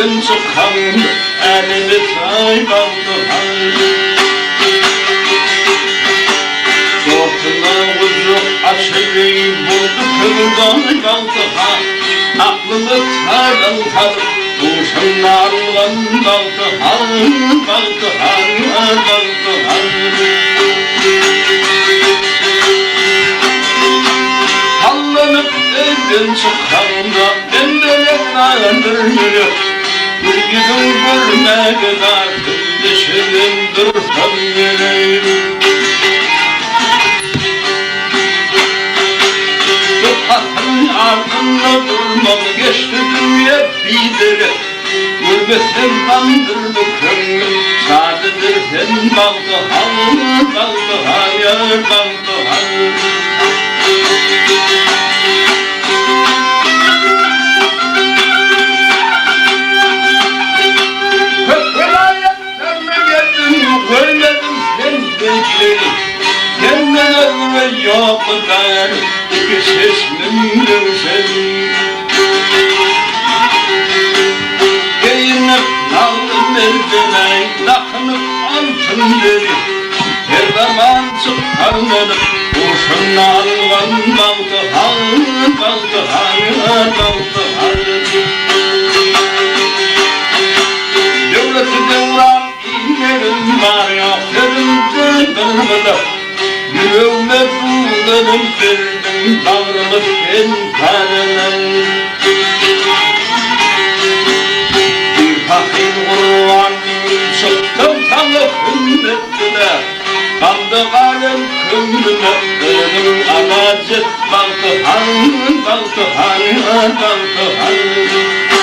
öýden çykaňda äleme çaý bagty han. Dostuna gujak açaýy boldy söwdaý bagty han. Aklymy talaň salyp duşuň algan bagty han, bagty han, bagty han. Sallanyp öýden çykaňda bendeleň bir ýürek, Bir ýüzüň görmäge zar sözleşibem dursam gerek. Bu pasylyň ardynda durmaly geçdi dünýe biderek, Görmesem gandyrdy köňlüm, şadydyr sen bagty hal, bagty hal ýar, bagty hal. Köp welaýatlarda gezdim, görmedim sen beýikleri. Senden özge ýok dar, iki çeşmim röwşen. Geýinip nagly merjeneý, dakynyp altyn zeri. Her zaman çykar bolup, huşun algan bagty han, bagty han, bagty han. Döwleti döwran iýmerin bar ýok sözümde bir gylyk. Ýüregime duzanym berdiň, bagrymy sen paralaň. Bir pahyr gurban çykdym saňa hümmet bile, Gamda galan köňlüme özüň alaç et bagty han, bagty han, bagty han.